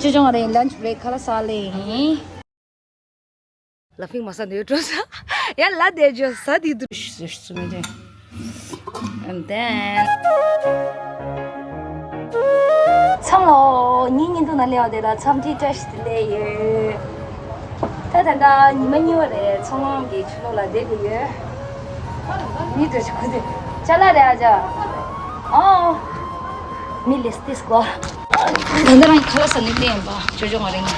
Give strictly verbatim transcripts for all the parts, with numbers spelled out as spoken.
ཅི་ཅོང་རེད། ལན་ཆི་བྷི་རེག་ཁ་ལག་ཟ་ལེ་ཡིན། ལ་ཕིང་མ་ས་ནས་འགྲོ་ས། ཡ་ལ་དེ་ཇོ་ས་དེ་དུ་ཞུ་ཞུ་མི་དེ། And then ཚང་ལོ། ཉིན་ཉིན་དུ་ན་ལེ་བ་དེ་ལ་འཚམས་འདྲི་བཀྲ་ཤིས་བདེ་ལེགས་ཡོད། ད་ད་ད་ཉི་མ་གཉིས་པ་རེད། ཚོང་ཁང་གི་ཕྱི་ལོགས་ལ་བསྡད་དེ་ཡོད། མི་འདྲ་ཞིག་ཁུ་དེ་ཅ་ལག་རེད་ཨ་ཅག་ཨོ། མི་ལེས་ཏིས་གོ། ད་ལྟ་རང་ཁ་ལག་ཟ་ནི་དེ་ཡིན་པ། ཅོ་ཅོ་ང་རང་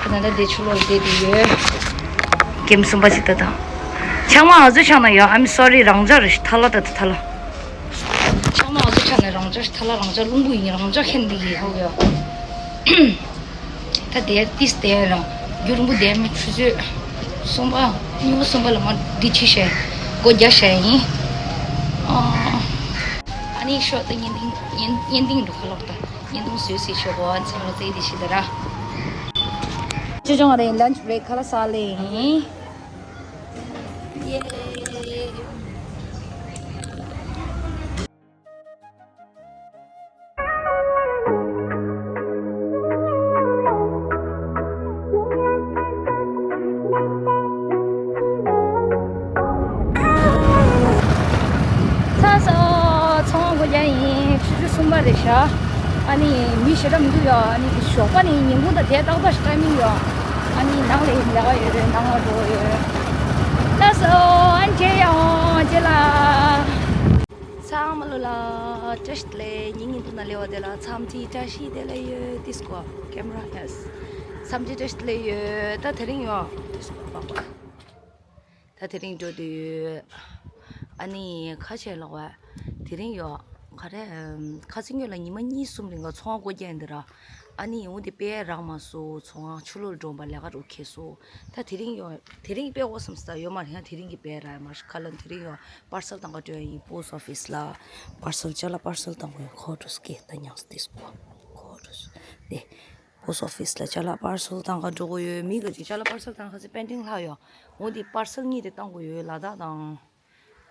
ད་ལྟ་དེ་ཆུ་ལོག་བསྡད་དེ་ཡོད། ཀེམ་གསུམ་པ་ཅིག་ད་ད། ཆང་མ་ཨ་ཟུ་ཆང་ན་ཡོད། I'm sorry རང་འཇགས་རེད་ཐ་ལ་ད་ད་ཐ་ལ། ཆང་མ་ཨ་ཟུ་ཆང་ན་རང་འཇགས་ཐ་ལ་རང་འཇགས་རླུང་བུ་ཡིན་རང་འཇགས་ཁེན་འདི་ཡིན་ཧོ་ཡོད། ད་དེ་ཏིས་དེ་རང་རྒྱུ་རིང་པོ་དེ་མི་ཆུ་ཚོད་གསུམ་པ་གཉིས་པ་གསུམ་པ་ལ་མ་འདི་ཕྱི་བཤད་སྒོ་རྒྱག་བཤད་ཡིན། ཨ་ནི་ཤོག་ད་བརྙན་ཐིང་བརྙན་བརྙན་ཐིང་འགྲོ་ཁ་ལོག་ད་བརྙན་ཐུང་བཟོས་ཟེར་ཤོག་གོ། ཨ་ཚང་ལ་ཙེ་དེ་ཤི་ད་ར། ཅི་ཅོང་རེད། ལན་ཆི་བྷི་རེག་ཁ་ལག་ཟ་ལེ་ཡིན། ཚ་ས་ཚོང་སྒོ་རྒྱག་ཡིན། ཆུ་ཚོད་གསུམ་པ་རེད་ཤག་ཨ་ནི་མི་ཞེ་དྲག་མི་འདུག་ཡ། ཨ་ནི་ཞོགས་པ་ནི་ཉིན་གུང་དང་དེ་ཏག་ཏག་ཞིག་ཊའི་མིང་ཡོད། ཨ་ནི་ནང་ལ་ཡིན་ལས་ཀ་ཡོད་རེད། ནང་ལ་འགྲོ་ཡོད། ལགས་སོ། ཨ་མཇལ་ཡོང་མཇལ་ལ། ཚང་མ་ལོ་ལ་བཀྲ་ཤིས་བདེ་ལེགས། ཉིན་ཉིན་དུ་ན་ལེ་བ་དེ་ལ་འཚམས་འདྲི་བཀྲ་ཤིས་བདེ་ལེགས་ཡོད། ཏིས་ཀོ་ཀེམ་ར་ཡེས། འཚམས་འདྲི་བཀྲ་ཤིས་བདེ་ལེགས་ཡོད། ད་དེ་རིང་ཡོད་ཏིས་ཀོ་པག་པ། ད་དེ་རིང་འགྲོ་དུས་ཨ་ནི་ཁ་ཆེ་ལོག་བ། དེ་རིང་ཡོད་ག་རེ། ཁ་སང་ཉོ་ལ་ཉི་མ་གཉིས་གསུམ་རིང་ག་ཚོང་སྒོ་རྒྱག་འདི་ར། ཨ་ནི་འོ་འདི་དཔེ་རག་མ་སོང་། ཚོང་ཆུ་ལོག་འགྲོ་བ་ལས་ཀ་རུ་ཁེལ་སོང་། ད་དེ་རིང་ཡོད་དེ་རིང་དཔེ་འོ་བསམ་ས་ཡོད་མ་རེད། ཡང་དེ་རིང་གི་དཔེ་རག་མ་རེད། ཁ་ལ་དེ་རིང་ཡོད་པར་སལ་བཏང་ག་འགྲོ་ཡ་ཡིན། པོ་སི་ཨོ་ཕི་སི་ལ་པར་སལ་ཅ་ལག་པར་སལ་བཏང་གི་ཡོད། ཁོ་འགྲོ་སྐད་ད་ཉག་སྟེ་སོ་ཁོ་འགྲོ་སོ་དེ། པོ་སི་ཨོ་ཕི་སི་ལ་ཅ་ལག་པར་སལ་བཏང་ག་འགྲོ་གི་ཡོད། མི་ག་ཅིག་ཅ་ལག་པར་སལ་བཏང་ཁ་སི་པེན་ཌིང་ལྷག་ཡོད། འོ་འདི་པར་སལ་གཉིས་དེ་བཏང་གི་ཡོད། ལ་དྭགས་དང་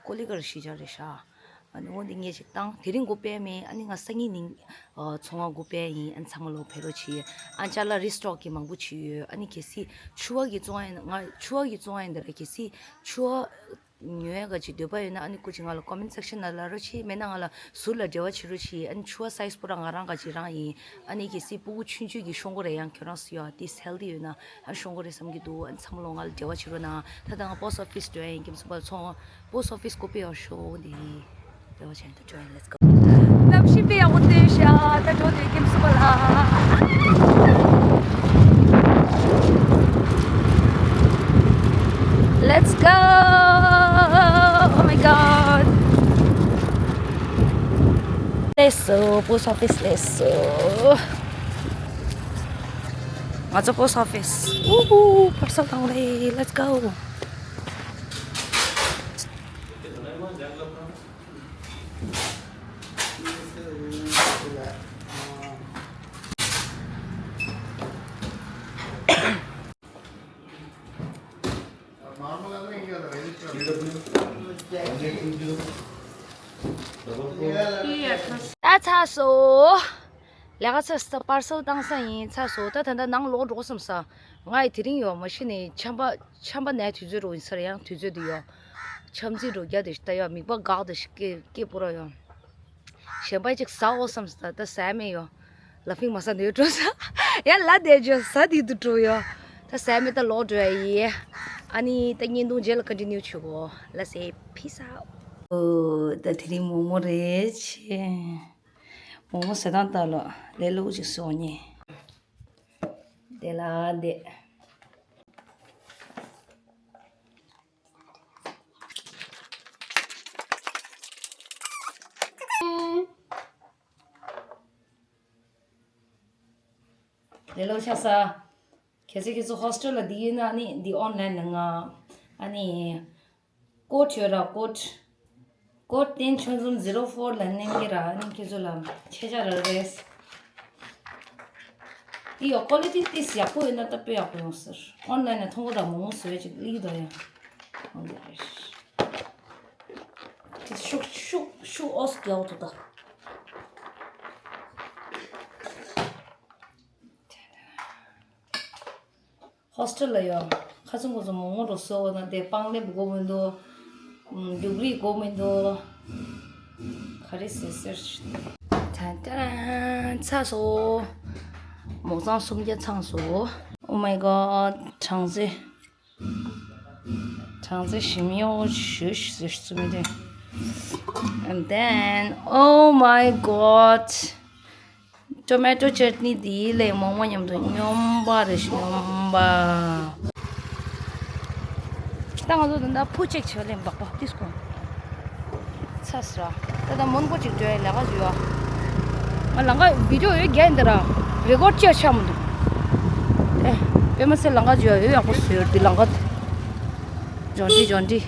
ཀོ་ལི་གྷལ་གཞིས་ཆགས་རེད་ཤག་ཨ་ནི་འོ་འདི་ངས་ཅིག་བཏང་། དེ་རིང་སྒོ་ཕྱེ་མེད། ཨ་ནི་ང་སང་ཉིན་ནིང་ཨ་ཚོང་ཁང་སྒོ་ཕྱེ་ཡིན། ཨ་ནི་ཚང་མ་ལོ་ཕེབས་རོགས་བྱེད། ཨ་ཅ་ལག་རི་སི་ཊོག་གི་མང་པོ་བྱས་ཡོད། ཨ་ནི་གལ་སྲིད་ཕྱུ་པ་གི་བཙོང་ཡ་ཡིན་ན། ང་ཕྱུ་པ་གི་བཙོང་ཡ་ཡིན་ད་ར། གལ་སྲིད་ཕྱུ་པ་ཉོ་ཡ་ག་ཅིག་འདོད་པ་ཡོད་ན་ཨ་ནི་སྐུ་མཁྱེན་ང་ལ་ཀོ་མེན་ཊི་སེག་ཤན་ནང་ལབ་རོགས་བྱེད། མེད་ན་ང་ལ་ཟུར་ལ་འབྲེལ་བ་བྱེད་རོགས་བྱེད། ཨ་ནི་ཕྱུ་པ་སའི་ཛི་པོ་ར་ང་རང་ག་ཅིག་རང་ཡིན། ཨ་ནི་གལ་སྲིད་སྤུ་གུ་ཆུང་ཆུང་གི་ཤོང་གི་རེད། ཡང་ཁྱོད་རང་སུ་ཡོད་དེ་ཧེལ་ཐི་ཡོད་ན། ཨ་ཤོང་གི་རེད་བསམ་གྱི་འདུག་ཨ་ཚང་མ་ལོ་ང་ལ་འབྲེལ་བ་བྱེད་རོགས་གནང་། ད་ལྟ་ང་པོ་སི་ཨོ་ཕི་སི་འགྲོ་ཡ་ཡིན། ཀེམ་སུ་པ་ལ་ཚོང་པོ་སི་ཨོ་ཕི་སི་སྒོ་ཕྱེ་ཡག་ཤོག་འདི་འབྲེལ་བ་བྱས་ནས་འགྲོ་ཡིན། Let's go། གནམ་གཤིས་དཔེ་ཡག་པོ་བསྟན་ཤག་ད་འགྲོ་དུས་ཀེམ་སུ་པ་ལ། Let's go! Oh my god! སླེབས་སོང་། པོ་སི་ཨོ་ཕི་སི་སླེབས་སོང་། ང་ཚོ་པོ་སི་ཨོ་ཕི་སི། ཨུ་ཧུ། པར་སལ་བཏང་རེད། Let's go། ད་ཚར་སོང་། ལས་ཀ་ཚར་སོང་། པར་སལ་བཏང་ས་ཡིན། ཚར་སོང་། ད་ད་ལྟ་ནང་ལོག་འགྲོ་བསམ་ས། ང་ཡི་དེ་རིང་ཡོད་མ་གཞི་ནས་ཆམ་པ་ཆམ་པ་ནས་དུས་ཚོད་རོ་ཡིན་ས་རེད། ཡང་དུས་ཚོད་དུ་ཡོད། ཆམ་ཚིག་འགྲོ་རྒྱ་དེ་ད་ཡོད། མིད་པ་འགག་དེ་ཞིག་སྐེ་སྐེ་སྤུ་ར་ཡོད། གཞན་པ་ཅིག་ཟ་འོ་བསམ་ས། ད་ཟ་མེད་ཡོད། ལ་ཕིང་མ་ས་ནས་འགྲོ་ས། ཡ་ལ་དེ་ཇོ་ས་དེ་དུ་འགྲོ་ཡོད། ད་ཟ་མེད། ད་ལོག་འགྲོ་ཡ་ཡིན། ཨ་ནི་ད་བརྙན་ཐུང་རྗེས་ལ་ཀོན་ཊི་ནིའུ་བྱེད་གོ། ལ་སེ་ཕི་ས། ཨོ་ད་དེ་རིང་མོག་མོག་རེད་ཆེ། མོག་མོག་ཟེར་སྟངས་ལྟ་ལོ། ལས་སླ་པོ་ཅིག་བཟོ་ཉེ། དེ་ལ་དེ། ལས་སླ་པོ་ཆགས་ས། གལ་སྲིད་ཁྱེད་ཚོ་ཧོ་སི་ཊེལ་ལ་བསྡད་ཡོད་ན་ཨ་ནི་འདི་ཨོན་ལན་ལ་མངགས། ཨ་ནི་ཀོཌ་ཡོད་ར། ཀོཌ་ཀོཌ་བསྟན་ཆོས་འཛོམས་ཟི་རོ་ཕོར་ལ་མནན་གྱི་ར། ཨ་ནི་ཁྱེད་ཚོ་ལ་ཆད་ཆ་རག་རེད། འདི་ཡོ་ཀོ་ལི་ཊི་ཏིས་ཡག་པོ་ཡོད་ན་ད་དཔེ་ཡག་པོ་ཡོང་ཟེར། ཨོན་ལན་ལ་མཐོང་གོ་ད། མོག་མོག་བཟོས་ཅིག་ལིག་དོ་ཡ། འོན་ཏེ་རེད། ཤུགས་ཤུགས་ཤུགས་ཨོ་སི་རྒྱག་འདུག་ད། ཧོས་ཊེལ་ལ་ཡོད། ཁ་སང་ཁོ་ཚོ་མོག་མོག་འགྲོ་སོང་ན་དེ་པང་ལེབ་དགོས་མི་འདུག་རྒྱུག་རིས་དགོས་མི་འདུག་ག་རེ་ཟེར་ཟེར། ཏན་ཏན། ཚར་སོང་། མོག་ཚང་སུམ་བརྒྱ་ཚང་སོང་། Oh my god. གྲང་རྩེ། གྲང་རྩེ་ཞིམ་ཡོ་ཞུ་ཞུ་ཞུ་མི་དེ། And then, oh my god. Tomato chutney འདི་ལས་མོག་མོག་མཉམ་དུ་སྙོམས་པ་རེད། སྙོམས་པ། ད་ང་ཚོ་ད་ལྟ་ཕུ་ཅེག་བྱེད་ལེན་འབག་པ་ཏིས་ཀོ། ཚ་སི་ར། ད་ལྟ་མོན་གྷོ་ཅིག་འགྲོ་ཡ་ལས་ཀ་ཞུ་ཡ། ང་ལང་ཀ་བི་ཌིའོ་ཡོད་རྒྱ་ཡིན་ད་ར། རེ་ཀོར་ཅི་ཡ་ཆ་མི་འདུག་ཨེ། དཔེ་མ་ཚད་ལང་ཀ་ཞུ་ཡ་ཡོད་ཡག་པོ་བཟོས་ཡོད་འདི་ལང་ཀ། ཇོན་ཏི་ཇོན་ཏི།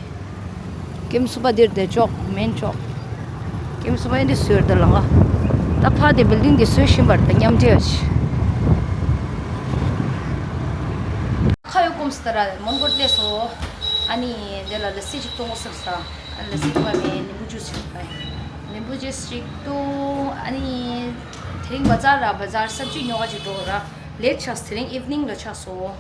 ཀེམ་སུ་པ་འདིར་བསྡད་ཆོག་མེན་ཆོག་ཀེམ་སུ་པ་ཨེ་འདི་བཟོས་ད་ལང་ཀ། ད་ཕ་དེ་བིལ་ཌིང་འདི་བཟོས་བཞིན་པར་ད་མཉམ་འབྲེལ་བ་ཞིག་ཁ་ཡོད་ཀུམ་སི་ད་ར་མོན་གྷོ་སླེབས་སོང་། ཨ་ནི་འདི་ལ་ལ་སི་ཅིག་བཏུང་བསམ་ས། ཨ་ལ་སི་བཏུང་བ་མེད་ནིམ་བུ་ཇུས་ཅིག་བཏུང་། ནིམ་བུ་ཇུས་ཅིག་བཏུང་། ཨ་ནི་དེ་རིང་བ་ཛར་ར་བ་ཛར་སབ་ཇི་ཉོ་ག་ཅིག་འགྲོ་ར། ལེཊ་ཆགས། དེ་རིང་ཨིབ་ནིང་ལ་ཆགས་སོང་།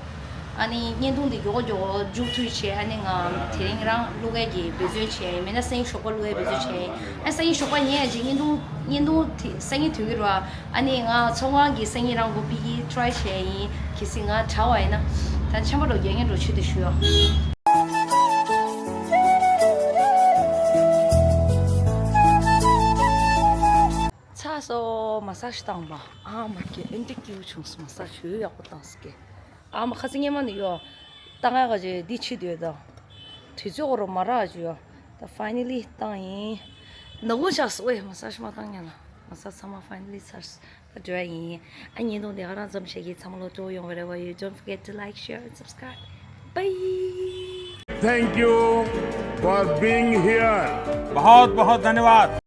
ཨ་ནི་བརྙན་ཐུང་འདི་མགྱོགས་མགྱོགས་མཇུག་མཐུད་བྱས། ཨ་ནི་ང་དེ་རིང་རང་བླུག་ཡས་ཀྱི་འབད་བརྩོན་བྱས། མེད་ན་སང་ཉིན་ཞོགས་པ་བླུག་ཡས་འབད་བརྩོན་བྱས། ཨ་སང་ཉིན་ཞོགས་པ་ཉལ་ཡས་ཅིག་བརྙན་ཐུང་བརྙན་ཐུང་དེ་སང་ཉིན་ཐོན་གྱི་རེད་བ། ཨ་ནི་ང་ཚོང་ཁང་གི་སང་ཉིན་རང་མགོ་ཕིག་གི་ཊི་རའི་བྱས་ཡིན། གལ་སྲིད་ང་དྲག་པ་ཡིན་ན། ད་ཆམ་པ་འགྲོ་རྒྱག་ངན་འགྲོ་ཆུ་དེ་ཞུ་ཡོང་། ཚ་སོ་མ་སཱ་ཇི་བཏང་བ། ཨ་མ་ཀེ་ཨེན་ཏི་ཀིའུ་བྱུང་སོ། མ་སཱ་ཇི་ཡོད་ཡག་པོ་བཏང་སོ་ཀེ། ཨ་མ་ཁ་སང་ཉི་མ་ནས་ཡོད། ད་ང་ག་ཅེ་འདི་ཆི་དུས་ད། དུས་ཚོད་འོ་རོ་མ་རག་ཅི་ཡོད། ད་ཕའི་ནལ་ལི་བཏང་ཡིན། ནག་ཁུང་ཆགས་སོ། ཨེ་མ་སཱ་ཇི་མ་བཏང་ཉན་ན། མ་སཱ་ཇི་ཚང་མ་ཕའི་ནལ་ལི་ཚར་སོ། ད་འགྲོ་ཡ་ཡིན། ཨ་བརྙན་ཐུང་དེ་ག་རང་ཙམ་བྱེད་ཀྱི། ཚང་མ་ལོ་ཏོ་ཡོང་། Wherever you, don't forget to like, share and subscribe. Bye. Thank you for being here. बहुत बहुत धन्यवाद।